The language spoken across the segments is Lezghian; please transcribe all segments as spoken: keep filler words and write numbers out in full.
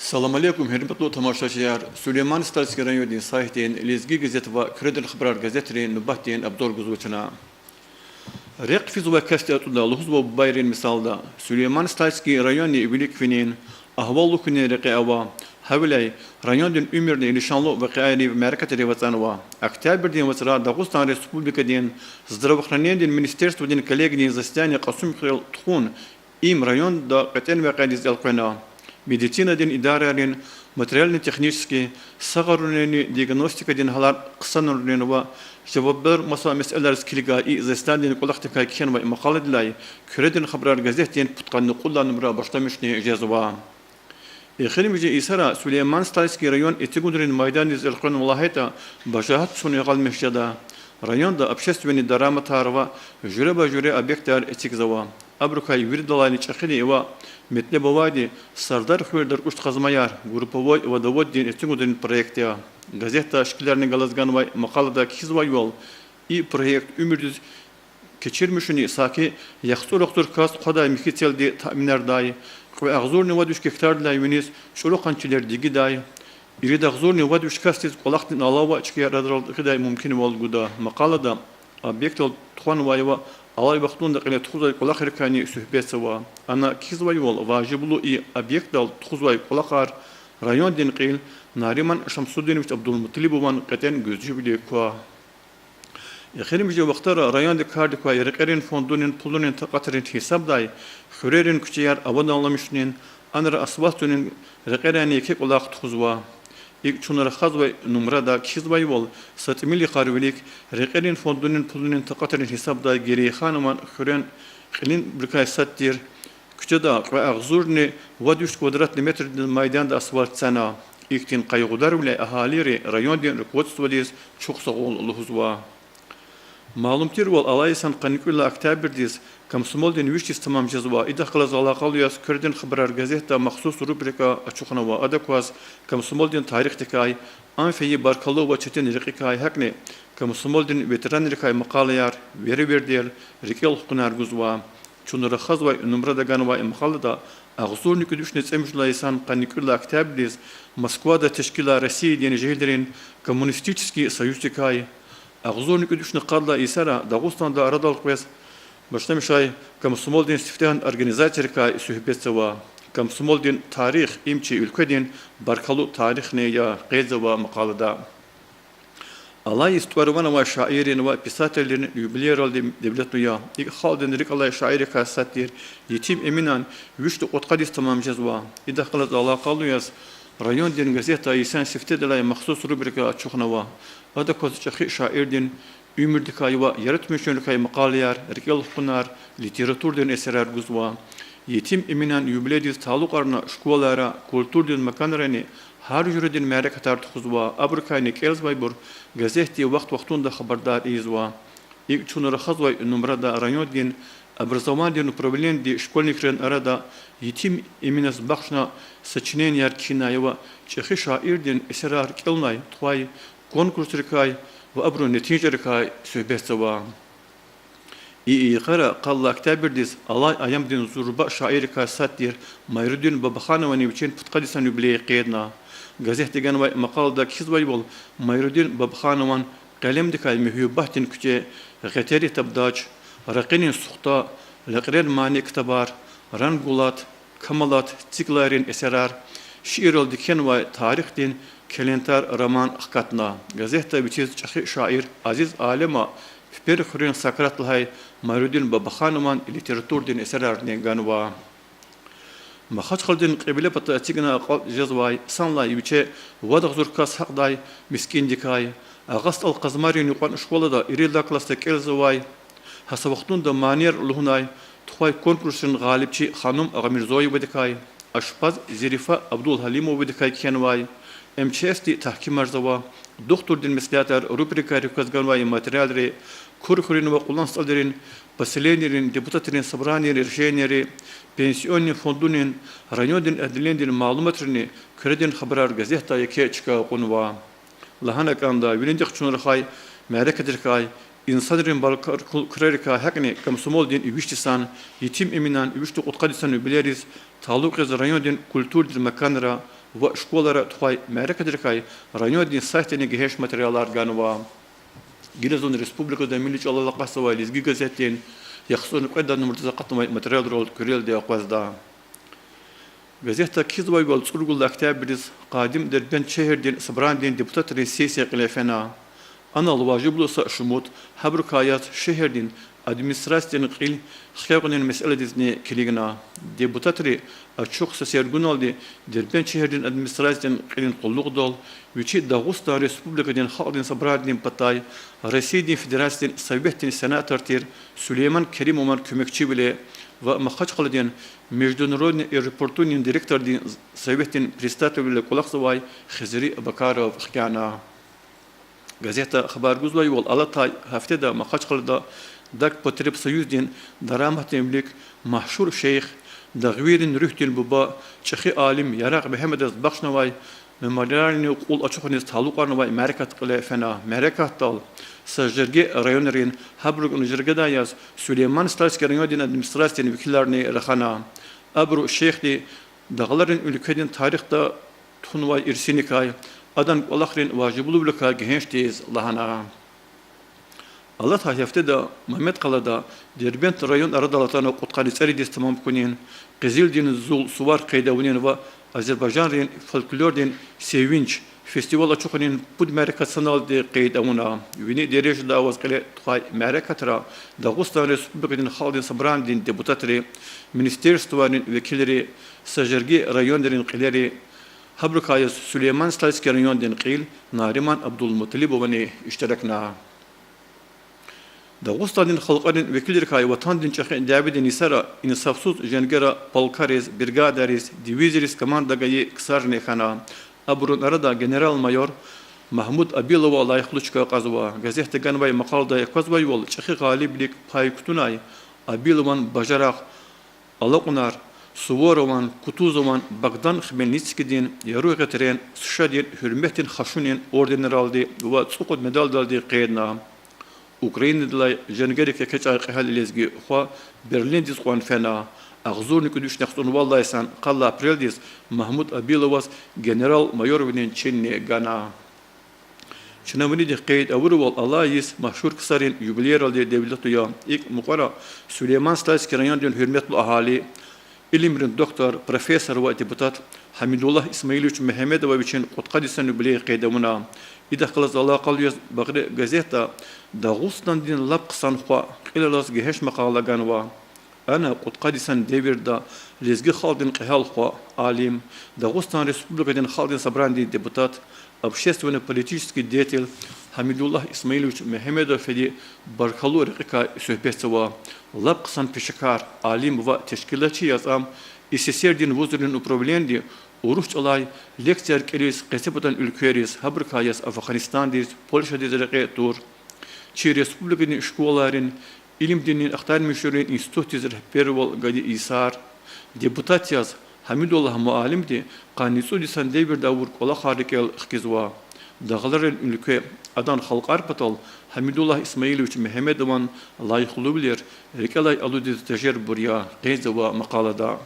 Салам алейкум, гьуьрметлу тамашачияр! Сулейман-Стальский райондин сайтдин Лезги газет ва Куьредин хабарар газетрин нубатдин обзор гузва чна. Рехъ физвай касди атӀуда лугьузва бубайрин мисалда. Сулейман-Стальский районни вилик финин, агьваллу хьунин рекье ава. Гьавиляй райондин уьмуьрни лишанлу вакъиайрив, мярекатрив ацӀанва. Октябрдин вацра Дагъустан Республикадин здравоохранениедин министерстводин коллегиядин заседание Кьасумхуьрел тухун, им районда кьетӀен вакъиадиз элкъвена. Медицинадин идарайрин материально-технический, сагъарунин диагностикадин гьалар хъсанарунин ва жавабдар маса месэлайриз килигай и заседаниедин кӀвалахдикай кхьенвай макъаладилай Куьредин хабарар газетдин пудкъанни кьуд лагьай нумра башламишни жезва. Эхиримжи йисара Сулейман-Стальский район эцигунрин майдандиз элкъвенва лагьайтӀа, бажагьат цун ягъалмиш жеда. Районда общественный дараматар ва жуьреба-жуьре объектар эцигзава. Абурукай виридалайни чӀехиди ва метлеб авайди Сардархуьрелай ракӀуш къазмаяр, групповой водоводдин эцигунрин проект я. Газетда шикиларни галаз ганвай макъалада кхьизвайвал, и проект уьмуьрдиз кечирмишуни саки яхцӀур агъзур кас хъвадай михьи целди таъминардай, кьве агъзурни вад виш гектардилай виниз чӀуру къанни чилер дигидай, ирид агъзурни вад виш касдиз кӀвалахдин алава чкаяр адрал гъидай мумкинвал гуда. Макъалада объектдал тухванвай ва алай вахтунда кьиле тухузвай кӀвалахрикайни суьгьбетзава. Ана кхьизвайвал, важиблу и объектдал тухузвай кӀвалахар райондин кьил Нариман Шамсудинович Абдулмуталибован кьетӀен гуьзчивилик ква. Эхиримжи вахтара райондин кардик квай рекьерин фондунин пулунин такьатрин гьисабдай хуьрерин куьчеяр аваданламишунин, анра асфальт цунин рекьерайни еке кӀвалах тухузва. ИкӀ, чун рахазвай нумрада кхьизвайвал, са тӀимил йикъар вилик рекьерин фондунин пулунин такьатрин гьисабдай Герейханован хуьрен кьилинбурукай сад тир куьчеда кьве агъзурни вад виш квадратный метрдин майданда асфальт цана. Ихьтин къайгъударвиляй агьалийри райондин руководстводиз чухсагъул лугьузва. Малум тирвал, алай йисан къанни кӀуьд лагьай октябрдиз Комсомолдин виш йис тамам жезва. Идахъ галаз алакъалу яз Куьредин хабарар газетда махсус рубрика ачухнава. Адак кваз комсомолдин тарихдикай, ам фейи баркаллу ва четин рекьикай, гьакӀни комсомолдин ветеранрикай макъалаяр, веревирдер, рикӀел хкунар гузва. Чун рахазвай нумрада ганвай макъалада агъзурни кӀуьд вишни цӀемуьжуьд лагьай йисан къанни кӀуьд лагьай октябрдиз Москвада тешкилай Россиядин жегьилрин коммунистический союздикай, агъзурни кӀуьд вишни къад лагьай йисара Дагъустанда арадал къвез башламишай комсомолдин сифтегьан организацийрикай суьгьбетзава. Комсомолдин тарих— им чи уьлкведин баркаллу тарихни я, къейдзава макъалада. Алай йис тӀвар-ван авай шаиррин ва писателрин юбилейралди девлетлу я. ИкӀ, халкьдин рикӀ алай шаиррикай сад тир Етим Эминан вишни кьудкъад йис тамам жезва. Идахъ галаз алакъалу яз райондин газетда йисан сифтедилай махсус рубрика ачухнава. Адак кваз чӀехи шаирдин уьмуьрдикай ва яратмишунрикай макъалаяр, рикӀел хкунар, литературадин эсерар гузва. Етим Эминан юбилейдиз талукьарна школайра, культурадин маканрани гьар жуьредин мярекатар тухузва. Абурукайни кӀелзавайбур газетди вахт-вахтунда хабардар ийизва. ИкӀ, чун рахазвай нумрада райондин образованидин управлениди школьникрин арада Етим Эминаз бахшна сочиненияр кхьинай ва чӀехи шаирдин эсерар кӀелнавай тухвай конкурсрикай ва абурун нетижайрикай суьгьбетзава. И йикъара къад лагьай октябрдиз алай аямдин зурба шаиррикай сад тир Майрудин Бабахановани вичин пудкъад йисан юбилей къейдна. Газетди ганвай макъалада кхьизвайвал, Майрудин Бабаханован къелемдикай Муьгьуьббатдин куьче, Гъетери табдач, Ракъинин сухта, Лекьрен мани ктабар, Рангулат, Камалат циклайрин эсерар, шиирралди кхьенвай Тарихдин келентар роман хкатна. Газетда вичиз чӀехи шаир Азиз Алема пипӀери хуьруьн Сократ лагьай Майрудин Бабаханован литературадин эсерарни ганва. Махачкъаладин кьиблепата эцигна акьалтӀ жезвай, санлай виче вад агъзур кас гьакьдай мискӀиндикай, Агъа СтӀал Къазмайрин юкьван школада ирид лагьай классда кӀелзавай, гьа са вахтунда манияр лугьунай тухвай конкурсрин гъалибчи Ханум Агъамирзоевадикай, ашпаз Зерифа Абдулгьалимовадикай кхьенвай, МЧС-ди тагькимарзава, Духтурдин меслятар рубрикайрик кваз ганвай материалри, Кур хуьруьн ва Къулан СтӀалрин поселенийрин депутатрин собранийрин решенийри, пенсионный фондунин, райондин отделенидин малуматрини Куьредин хабарар газетда еке чка кьунва. Лагьана кӀанда, винидихъ чун рахай мярекатрикай, инсанрин баркаллу крарикай, гьакӀни комсомолдин виш йисан, Етим Эминан вишни кьудкъад йисан юбилейриз талукь яз райондин культурадин маканра, ва школайра тухвай мярекатрикай райондин сайтдани гегьенш материалар ганва. Гила зун республикада милли чӀалал акъатзавай Лезги газетдин яхцӀурни кьвед лагьай нумрадиз акъатнавай материалрал куьрелди акъвазда. Газетда кхьизвайвал, цӀуругуд лагьай октябрдиз къадим Дербент шегьердин Собранидин депутатрин сессия кьиле фена. Анал важиблу са шумуд, гьабурукай яз шегьердин администрациядин кьил хкягъунин месэладизни килигна. Депутатри ачух са сергуналди Дербент шегьердин администрациядин кьилин къуллугъдал вичи Дагъустан Республикадин Халкьдин Собранидин патай Россиядин Федерациядин Советдин сенатор тир Сулейман Керимован куьмекчивиле ва Махачкъаладин международный аэропортунин директордин советдин председателвиле кӀвалахзавай Хизри Бакаров хкяна. Газетда хабар гузвайвал, алатай гьафтеда Махачкъалада Дагпотребсоюздин дараматдин вилик машгьур шейх, дагъвийрин руьгьдин буба, чӀехи алим Ярагъ Мегьамедаз бахшнавай мемориальный кьул ачухуниз талукьарнавай мярекат кьиле фена. Мярекатдал са жерге районрин, гьабурукай жергедай яз Сулейман-Стальский райондин администрациядин векиларни рахана. Абуру шейхди дагъларин уьлкведин тарихда тухванвай ирсиникай, адан кӀвалахрин важиблувиликай гегьеншдиз лагьана. Алатай гьафтеда Мамедкъалада Дербент район арадал атана кьудкъанни цӀеридиз тамам хьунин, Къизилдин зул сувар къейд авунин ва Азербайжанрин фольклордин Севинч фестиваль ачухунин пуд мярекат саналди къейд авуна. Вини дережада аваз кьиле тухвай мярекатра Дагъустан Республикадин Халкьдин Собранидин депутатри, министерствайрин векилри, са жерге районрин кьилери, гьабурукай яз Сулейман-Стальский райондин кьил Нариман Абдулмуталибовани иштиракна. Дагъустандин халкьарин векилрикай ватандин чӀехи дяведин йисара инсафсуз женгера полкариз, бригадариз, дивизияриз команда гайи ксарни хьана. Абурун арада генерал-майор Магьмуд Абилова лайихлу чка кьазва. Газетда ганвай макъаладай аквазвайвал, чӀехи гъалибвилик пай кутунай Абилован бажарагъ алакьунар Суворован, Кутузован, Богдан Хмельницкийдин, Яру гъетрен, США-дин Гьуьрметдин Хашунин орденралди ва цӀукьуд медалдалди къейдна. Украинадилай женгерик экечӀай кьегьал лезги хва Берлиндиз кьван фена. Агъзурни кӀуьд вишни яхцӀурни вад лагьай йисан къад лагьай апрелдиз Магьмуд Абиловаз генерал-майорвилин чинни гана. Чна винидихъ къейд авурвал, алай йис машгьур ксарин юбилейралди девлетлу я. ИкӀ мукьвара Сулейман-Стальский райондин гьуьрметлу агьали, илимрин доктор, профессор ва депутат Гьамидуллагь Исмаилович Мегьамедова вичин кьудкъад йисан юбилей къейд авуна. Идахъ галаз алакъалу яз Багъри газетда Дагъустандин лап хъсан хва кьилелаз гегьенш макъала ганва. Ана кьудкъад йисан девирда лезги халкьдин кьегьал хва, алим, Дагъустан Республикадин Халкьдин Собранидин депутат, общественно-политический деятель Гьамидуллагь Исмаилович Мегьамедов феди баркаллу рекьикай суьгьбетзава. Лап хъсан пешекар, алим ва тешкилатчи яз ам СССР-дин вузрин управленди урус чӀалай лекцияр кӀелиз къецепатан уьлквейриз, гьабурукай яз Афгъанистандиз, Польшадиз рекье тур. Чи республикадин школайрин, илимдинни ахтармишунрин институтдиз регьбервал гайи йисар. Депутат яз Гьамидуллагь муаллимди къанни цӀуд йисан девирда авур кӀвалахар рикӀел хкизва. Дагъларин уьлкве, адан халкьар патал Гьамидуллагь Исмаилович Мегьамедован лайихлувилер рикӀелай алудиз тежербур я, къейдзава макъалада.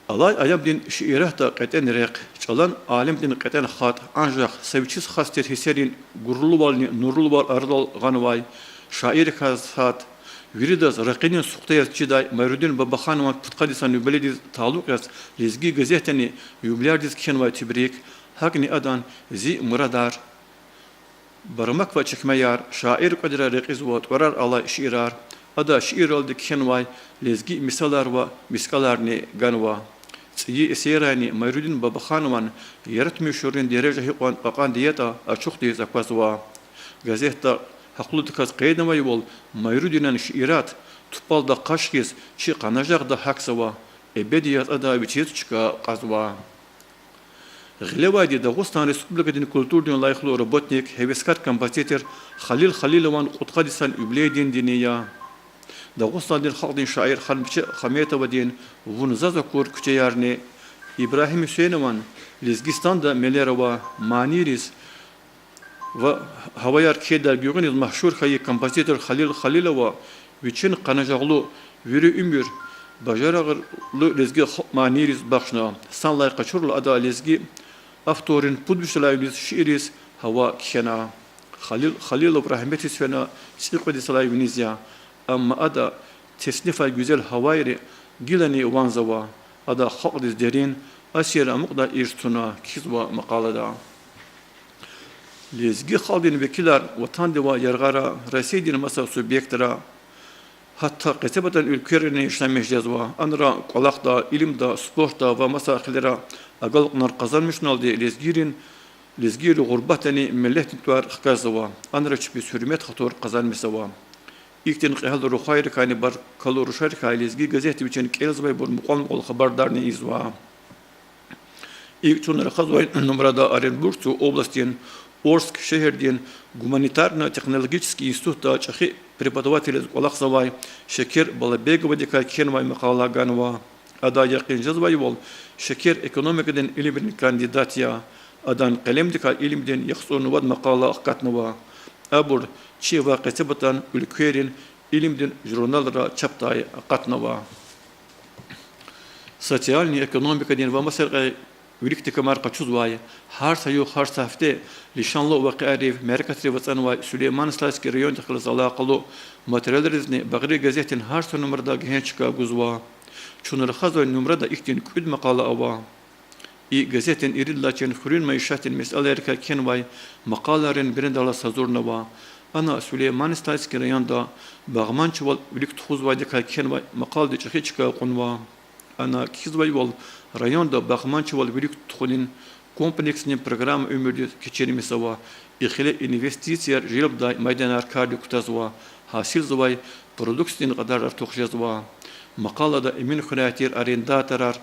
Алай аямдин шииратда кьетӀен рехъ, чӀалан алимдин кьетӀен хатӀ, анжах са вичиз хас тир гьиссерин гурлувални нурлувал арадал гъанвай шаиррикай сад, виридаз ракъинин сухта яз чидай Майрудин Бабаханован пудкъад йисан юбилейдиз талукь яз Лезги газетдани юбилярдиз кхьенвай тебрик, гьакӀни адан Зи мурадар, Бармак ва чекмеяр, шаир кьведра рекьизва тӀварар алай шиирар, ада шиирралди кхьенвай лезги мисалар ва мискӀаларни ганва. ЦӀийи эсеррайни Майрудин Бабаханован яратмишунрин дережа гьикьван кьакьанди ятӀа ачухдиз аквазва. Газетда гьахълудаказ къейднавайвал, Майрудинан шиират тупӀалда къаш хьиз чи къанажагъда гьахьзава, эбеди яз ада вичиз чка кьазва. Гъилевайди Дагъустан Республикадин культурадин лайихлу работник, гьевескар композитор Халил Халилован кьудкъад йисан юбилейдин дини я. Дагъустандин халкьдин шаир Ханбиче Хаметовадин Вун заз акур куьчеярни, Ибрагьим Гьуьсейнован Лезгистанда мелер ава манийриз ва гьаваяр кхьейдай гуьгъуьниз машгьур хьайи композитор Халил Халилова вичин къанажагълу вири уьмуьр Бажарагълу лезги халкь манийриз бахшна, санлай къачурла ада лезги авторрин пуд вишелай виниз шиирриз гьава кхьена. Халил Халилов рагьметдиз фена цӀикьвед йисалай виниз я, амма ада теснифай гуьзел гьавайри гилани ванзава. Ада халкьдиз дерин, асирра амукьдай ирс туна кхьизва макъалада. Лезги халкьдин векилар ватандивай яргъара, Россиядин маса субъектра, гьатта къецепатан уьлквейрани яшамиш жезва. Анра кӀвалахда, илимда, спортда ва маса хилера агалкьунар къазанмишуналди лезгийрин, лезгийри гъурбатдани миллетдин тӀвар хкажзава. Анра чпиз гьуьрмет-хатур къазанмишзава. Ихьтин кьегьал рухвайрикайни баркаллу рушарикай Лезги газетди вичин кӀелзавайбур мукьвал-мукьвал хабардарни ийизва. ИкӀ, чун рахазвай нумрада Оренбургский областдин Орск шегьердин гуманитарно-технологический институтда чӀехи преподаватель яз кӀвалахзавай Шекер Балабеговадикай кхьенвай макъала ганва. Ада якъин жезвайвал, Шекер экономикадин илимрин кандидат я. Адан къелемдикай илимдин яхцӀурни вад макъала акъатнава. Абур чи ва къецепатан уьлквейрин илимдин журналра чапдай акъатнава. Социальный экономикадин ва маса рекье виликди камар къачузвай, гьар са югъ, гьар са гьафте лишанлу вакъиайрив, мярекатрив ацӀанвай Сулейман-Стальский райондихъ галаз алакъалу материалризни Багъри газетдин гьар са нумрада гегьенш чка гузва. Чун рахазвай нумрада ихьтин кӀуьд макъала ава. И газетдин ирид лагьай чин хуьруьн майишатдин месэлайрикай кхьенвай макъалайрин бирендалаз гьазурнава. Ана Сулейман-Стальский районда багъманчивал вилик тухузвайдикай кхьенвай макъалади чӀехи чка кьунва. Ана кхьизвайвал, районда багъманчивал вилик тухунин комплексный программа уьмуьрдиз кечирмишзава, и хиле инвестицияр желбдай майданар кардик кутазва, гьасилзавай продукциядин кьадар артух жезва. Макъалада Эминхуьряй тир арендаторар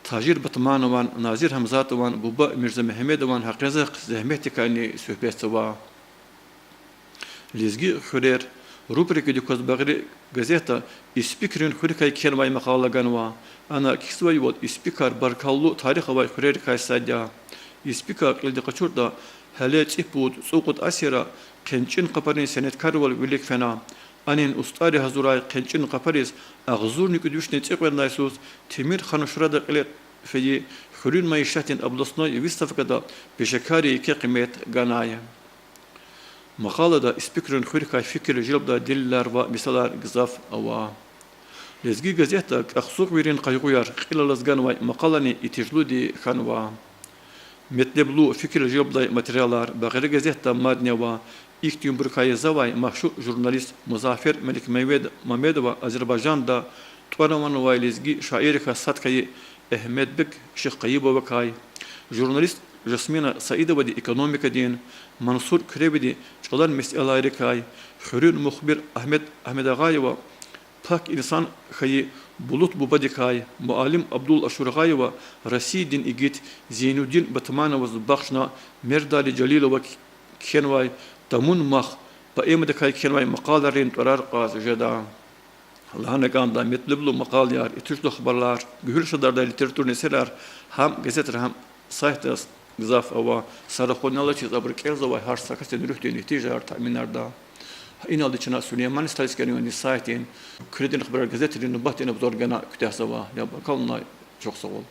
Тажир Батманован, Назир Гьамзатован, Буба Мирзамегьамедован гьакъинризахъ зегьметдикайни суьгьбетзава. Лезги хуьрер рубрикадик кваз Багъри газетда Испикрин хуьрикай кхьенвай макъала ганва. Ана кхьизвайвал, Испикар баркаллу тарих авай хуьрерикай сад я. Испика кьилди къачуртӀа, гьеле цӀипуд-цӀукьуд асирра хъенчӀин къапарин сеняткарвал вилик фена. Анин устӀарри гьазурай хъенчӀин къапариз агъзурни кӀуьд вишни цӀикьвед лагьай йисуз Темир-Ханушрада кьиле фейи хуьруьн майишатдин областной выставкада пешекаррин еке къимет ганай. Макъалада Испикрин хуьрикай фикир желбдай делилар ва мисалар гзаф ава. Лезги газетда кӀахсугъвийрин къайгъуяр кьил алаз ганвай макъалани итижлуди хьанва. Метлеблу фикир желбдай материалар Багъри газетда мадни ава. Ихьтинбурукай язавай машгьур журналист Музафер Меликмамед-, Мамедова Азербайжанда тӀвар-ван авай лезги шаиррикай сад хьайи Агьмедбег Шихкъайибовакай, журналист Жасмина Саидовади экономикадин, Мансур Куьревиди чӀалан месэлайрикай, хуьруьн мухбир Агьмед Агьмедагъаева пак инсан хьайи Булут Бубадикай, муаллим Абдул Ашургъаева Россиядин игит Зейнудин Батмановаз бахшна Мердали Жалилова кхьенвай Тамун мах поэмадикай кхьенвай макъалайрин тӀварар кьаз жеда. Лагьана кӀанда, метлеблу макъалаяр, итижлу хабарлар, гуьгьуьл шадардай литературный эсерар гьам газетра, гьам сайтда гзаф ава. Са рахунал алачиз абуру кӀелзавай гьар са касдин руьгьдин игьтияжар таъминарда. Иналди чна Сулейман-Стальский райондин сайтдин, Куьредин хабарар газетрин нубатдин обзор гана куьтягьзава. Яб акалунай, чухсагъул.